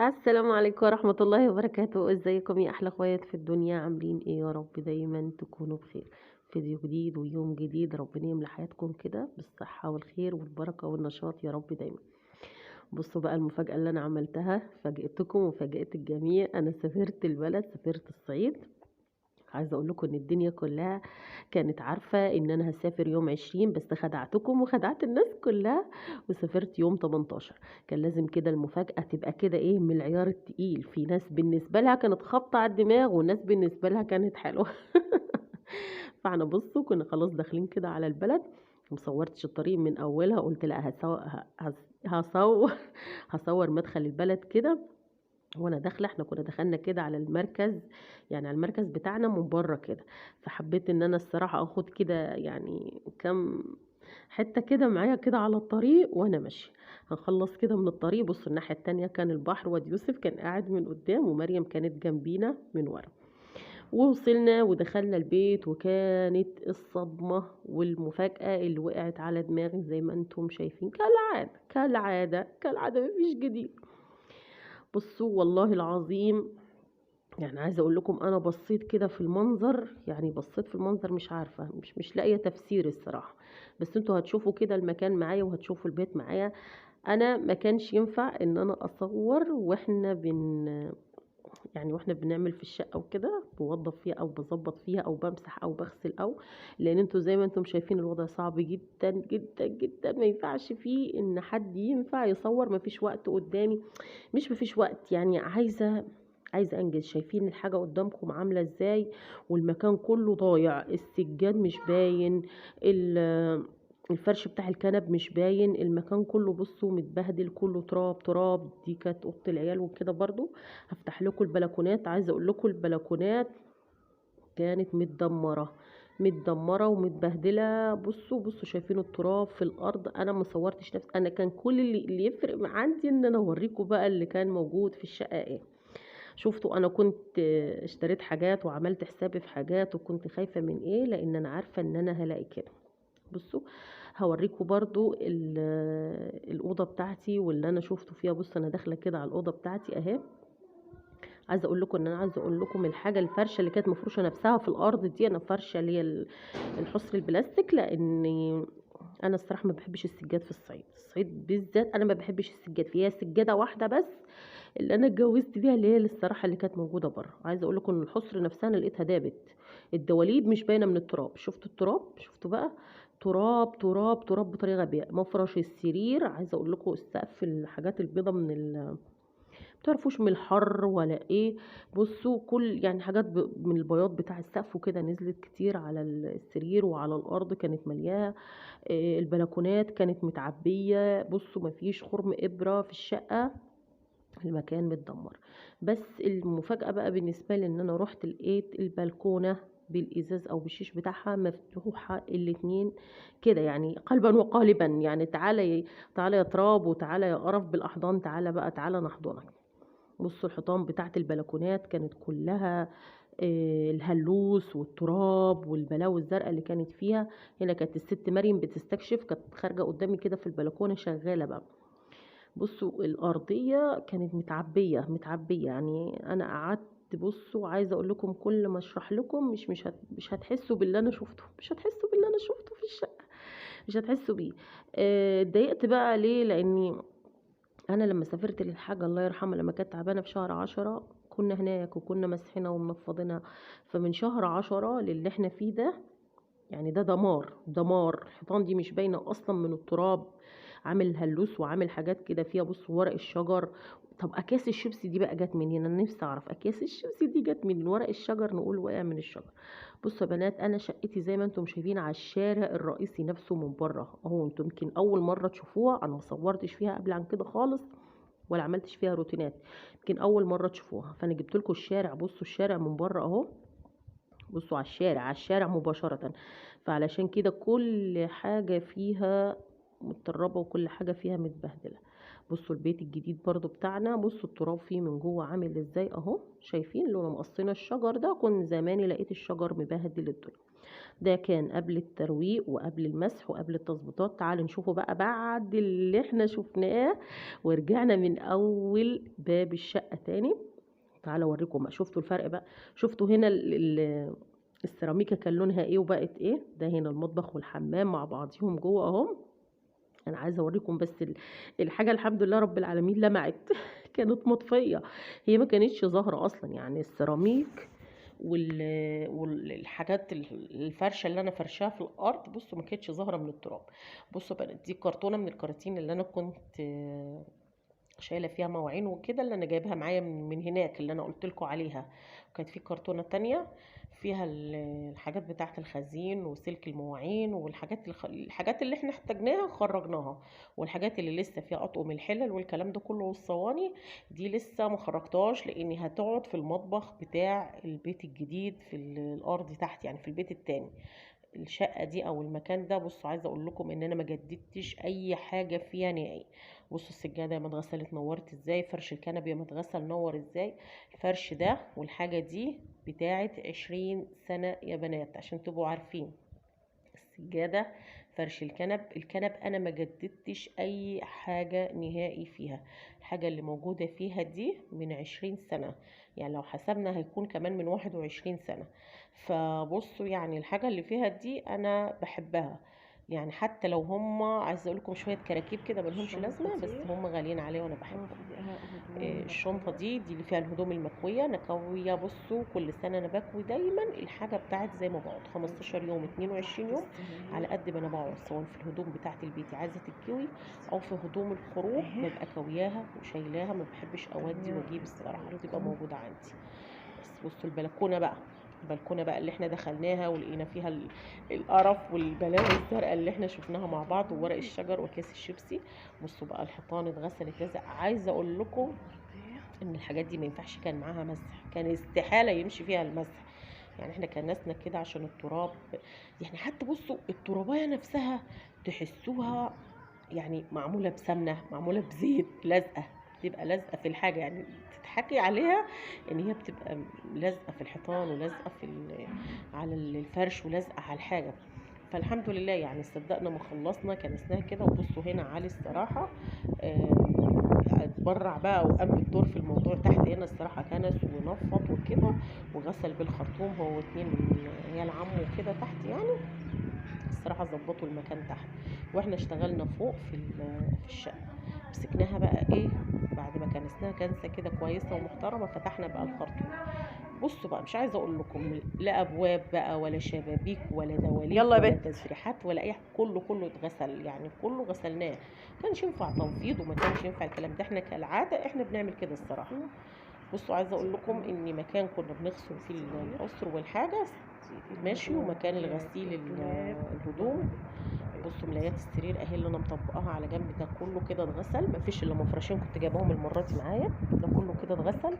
السلام عليكم ورحمة الله وبركاته. ازيكم يا احلى اخوات في الدنيا؟ عاملين ايه؟ يا رب دايما تكونوا بخير. فيديو جديد ويوم جديد، ربنا يملى حياتكم كده بالصحة والخير والبركة والنشاط يا رب دايما. بصوا بقى المفاجأة اللي انا عملتها، فاجئتكم وفاجئت الجميع. انا سافرت البلد، سافرت الصعيد. عايزه اقول لكم ان الدنيا كلها كانت عارفه ان انا هسافر يوم 20، بس خدعتكم وخدعت الناس كلها وسافرت يوم 18. كان لازم كده المفاجاة تبقى كده ايه من العيار التقيل. في ناس بالنسبة لها كانت خبطه على الدماغ، وناس بالنسبة لها كانت حلوة. فاحنا بصوا كنا خلاص داخلين كده على البلد، مصورتش الطريق من اولها، قلت لا هصور مدخل البلد كده وانا داخله. احنا كنا دخلنا كده على المركز، يعني على المركز بتاعنا من بره كده، فحبيت ان انا الصراحة اخد كده يعني كام حتة كده معايا كده على الطريق وانا ماشية. هنخلص كده من الطريق. بصوا الناحية التانية كان البحر، واد يوسف كان قاعد من قدام ومريم كانت جنبينا من ورا. ووصلنا ودخلنا البيت، وكانت الصدمة والمفاجاه اللي وقعت على دماغي زي ما انتم شايفين، كالعادة كالعادة كالعادة، مفيش جديد. بصوا والله العظيم يعني عايزه اقول لكم انا بصيت كده في المنظر، يعني بصيت في المنظر مش عارفه، مش لاقيه تفسير الصراحة. بس انتوا هتشوفوا كده المكان معايا وهتشوفوا البيت معايا. انا ما كانش ينفع ان انا اصور واحنا يعني واحنا بنعمل في الشقة وكده، بوضب فيها او بظبط فيها او بمسح او بغسل او، لان انتوا زي ما انتم شايفين الوضع صعب جدا جدا جدا، ما ينفعش فيه ان حد ينفع يصور، ما فيش وقت قدامي، مش ما فيش وقت يعني، عايزه انجز. شايفين الحاجة قدامكم عامله ازاي، والمكان كله ضايع، السجاد مش باين، الفرش بتاع الكنب مش باين، المكان كله بصوا متبهدل، كله تراب تراب. دي كانت اوضة العيال وكده. برضو هفتح لكم البلكونات، عايزه اقول لكم البلكونات كانت متدمره متدمره ومتبهدله. بصوا شايفين التراب في الارض. انا ما صورتش نفسي، انا كان كل اللي يفرق عندي ان انا اوريكم بقى اللي كان موجود في الشقة ايه. شفتوا انا كنت اشتريت حاجات وعملت حسابي في حاجات، وكنت خايفة من ايه، لان انا عارفه ان انا هلاقي كده. بصوا هوريكم برضو الاوضة بتاعتي واللي انا شفته فيها. بصوا انا داخله كده على الاوضة بتاعتي اهي. عايزه اقول لكم ان انا عايزه اقول لكم الحاجة الفرشة اللي كانت مفروشه نفسها في الارض دي، انا فرشه اللي هي الحصر البلاستيك، لان انا الصراحة ما بحبش السجاد في الصعيد، الصعيد بالذات انا ما بحبش السجاد فيها. سجادة واحدة بس اللي انا اتجوزت بيها، اللي هي الصراحة اللي كانت موجودة بره. عايزه اقول لكم ان الحصر نفسها انا لقيتها دابت، الدواليب مش باينة من التراب. شفتوا التراب؟ شفتوا بقى تراب تراب تراب بطريقة غبية. مفرش السرير عايزه اقول لكم السقف الحاجات البيضة من متعرفوش من الحر ولا ايه. بصوا كل يعني حاجات من البياض بتاع السقف وكده نزلت كتير على السرير وعلى الارض كانت مليانة. البلكونات كانت متعبيه. بصوا مفيش خرم ابره في الشقة، المكان متدمر. بس المفاجاة بقى بالنسبة لي ان انا رحت لقيت البلكونه بالازاز او بالشيش بتاعها مفتوحة الاتنين كده، يعني قلبا وقالبا، يعني تعالى تعالى يا تراب وتعالى يا قرف بالاحضان، تعالى بقى تعالى نحضنك. بصوا الحيطان بتاعت البلكونات كانت كلها الهلوس والتراب والبلاوي الزرقاء اللي كانت فيها. هنا كانت الست مريم بتستكشف، كانت خارجه قدامي كده في البلكونه شغالة بقى. بصوا الارضية كانت متعبيه متعبيه، يعني انا قعدت بصوا عايزه اقول لكم كل ما اشرح لكم مش هتحسوا باللي انا شفته، مش هتحسوا باللي انا شفته في الشقة، مش هتحسوا بيه. اتضايقت بقى ليه؟ لاني انا لما سافرت للحاجة الله يرحمها لما كانت تعبانة في شهر 10 كنا هناك وكنا مسحنا ومنفضينها، فمن شهر 10 للي احنا فيه ده يعني ده دمار دمار. الحيطان دي مش باينة اصلا من التراب، عامل هلوس وعامل حاجات كده فيها. بصوا ورق الشجر، طب اكياس الشيبسي دي بقى جت منين؟ انا نفسي اعرف اكياس الشيبسي دي جت منين؟ ورق الشجر نقول وقع من الشجر. بصوا يا بنات انا شقتي زي ما انتم شايفين على الشارع الرئيسي نفسه من بره اهو، انتم يمكن اول مرة تشوفوها، انا ما صورتش فيها قبل عن كده خالص ولا عملتش فيها روتينات، يمكن اول مرة تشوفوها. فانا جبت لكم الشارع، بصوا الشارع من بره اهو، بصوا على الشارع، على الشارع مباشرة. فعلشان كده كل حاجة فيها متربة وكل حاجة فيها متبهدله. بصوا البيت الجديد برضو بتاعنا، بصوا التراب فيه من جوه عامل ازاي اهو، شايفين؟ لو مقصينا الشجر ده كنت زماني لقيت الشجر مبهدل الدنيا. ده كان قبل الترويق وقبل المسح وقبل التظبيطات. تعالوا نشوفه بقى بعد اللي احنا شفناه ورجعنا من اول باب الشقة تاني. تعالوا اوريكم بقى، شفتوا الفرق بقى؟ شفتوا هنا السيراميكا كان لونها ايه وبقت ايه؟ ده هنا المطبخ والحمام مع بعضيهم جوه اهو. انا عايزه اوريكم بس الحاجة الحمد لله رب العالمين لمعت كانت مطفيه، هي ما كانتش ظاهره اصلا، يعني السيراميك والحاجات الفرشة اللي انا فرشاها في الارض بصوا ما كانتش ظاهره من التراب. بصوا بقى دي كرتونة من الكراتين اللي انا كنت شايله فيها مواعين وكده، اللي انا جايبها معايا من هناك اللي انا قلت لكم عليها. وكانت في كرتونة تانية فيها الحاجات بتاعه الخزين وسلك المواعين والحاجات الحاجات اللي احنا احتاجناها خرجناها، والحاجات اللي لسه فيها اطقم الحلل والكلام ده كله والصواني دي لسه ما خرجتهاش، لاني هتقعد في المطبخ بتاع البيت الجديد في الارض تحت، يعني في البيت التاني. الشقة دي او المكان ده بصوا عايزه اقول لكم ان انا ما جددتش اي حاجة فيها نهائي. بصوا السجادة ما اتغسلت نورت ازاي، فرش الكنبة ما اتغسل نور ازاي، الفرش ده والحاجة دي بتاعه 20 سنة يا بنات عشان تبقوا عارفين. السجادة، فرش الكنب، الكنب انا ما جددتش اي حاجة نهائي فيها، الحاجة اللي موجودة فيها دي من 20 سنة، يعني لو حسبنا هيكون كمان من 21 سنة. فبصوا يعني الحاجة اللي فيها دي انا بحبها، يعني حتى لو هم عايزه اقول لكم شوية كراكيب كده ملهمش لازمه، بس هم غاليين عليا وانا بحبهم. الشنطة دي اللي فيها الهدوم المكويه، انا كوية بصوا كل سنة انا بكوي دايما الحاجة بتاعت زي ما بقعد 15 يوم 22 يوم على قد ما انا بقعد، سواء في الهدوم بتاعت البيت عايزه تتكوي او في هدوم الخروج ببقى كوياها وشايلاها، ما بحبش اودي واجيب الصراحة، بتبقى موجودة عندي. بس بصوا البلكونه بقى، البلكونه بقى اللي احنا دخلناها ولقينا فيها القرف والبلاوي الزرقاء اللي احنا شفناها مع بعض، وورق الشجر وكيس الشيبسي. بصوا بقى الحيطان اتغسلت لزق. عايزه اقول لكم ان الحاجات دي ما ينفعش كان معاها مسح، كان استحالة يمشي فيها المسح، يعني احنا كنسنا كده عشان التراب، يعني حتى بصوا الترابيه نفسها تحسوها يعني معمولة بسمنه، معمولة بزيت، لازقه، بتبقى لازقه في الحاجة، يعني تضحكي عليها ان هي بتبقى لازقه في الحيطان ولازقه في على الفرش ولازقه على الحاجة. فالحمد لله يعني صدقنا ما خلصنا كنسناها كده. وبصوا هنا علي الصراحة اتبرع بقى وقام بالدور في الموضوع تحت هنا الصراحة، كنس ونفط وكده وغسل بالخرطوم هو واتنين من عيال عمه وكده تحت، يعني الصراحة ظبطوا المكان تحت، واحنا اشتغلنا فوق في الشقة. مسكناها بقى ايه بعد ما كنسناها كنسه كده كويسة ومحترمه، فتحنا بقى الخرطوم. بصوا بقى مش عايزه اقول لكم لا ابواب بقى ولا شبابيك ولا دواليب ولا تسريحات ولا اي حاجة، كله اتغسل، يعني كله غسلناه، ما كانش ينفع تنفيض وما كانش ينفع الكلام ده، احنا كالعادة احنا بنعمل كده الصراحة. بصوا عايزه اقول لكم ان مكان كنا بنغسل فيه القصر والحاجة ماشي، ومكان الغسيل الهدوم. بصوا ملايات السرير اهي اللي انا مطبقاها على جنب، ده كله كده اتغسل، مفيش الا مفرشين كنت جايباهم المرة دي معايا، ده كله كده اتغسل.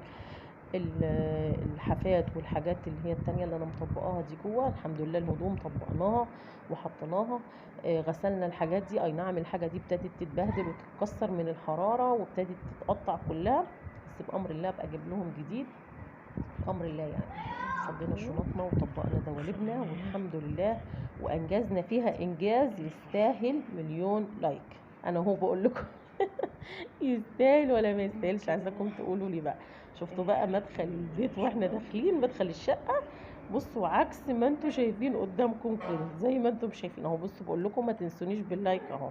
الحافات والحاجات اللي هي التانية اللي انا مطبقاها دي جوه الحمد لله الهدوم طبقناها وحطيناها، غسلنا الحاجات دي. اي نعم الحاجة دي ابتدت تتبهدل وتتكسر من الحرارة وابتدت تتقطع كلها، بس بامر الله ابقى اجيب لهم جديد بامر الله. يعني فضينا شنطنا وطبقنا دوالبنا والحمد لله، وانجزنا فيها انجاز يستاهل 1,000,000 لايك. انا هو بقول لكم يستاهل ولا ما يستاهلش، عايزاكم تقولوا لي بقى. شفتوا بقى مدخل البيت واحنا داخلين مدخل الشقة، بصوا عكس ما انتوا شايفين قدامكم كده، زي ما انتم شايفين اهو. بصوا بقول لكم ما تنسونيش بال like اهو.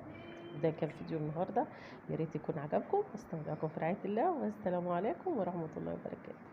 ده كان فيديو النهارده، يا ريت يكون عجبكم. استودعكم في رعاية الله، والسلام عليكم ورحمة الله وبركاته.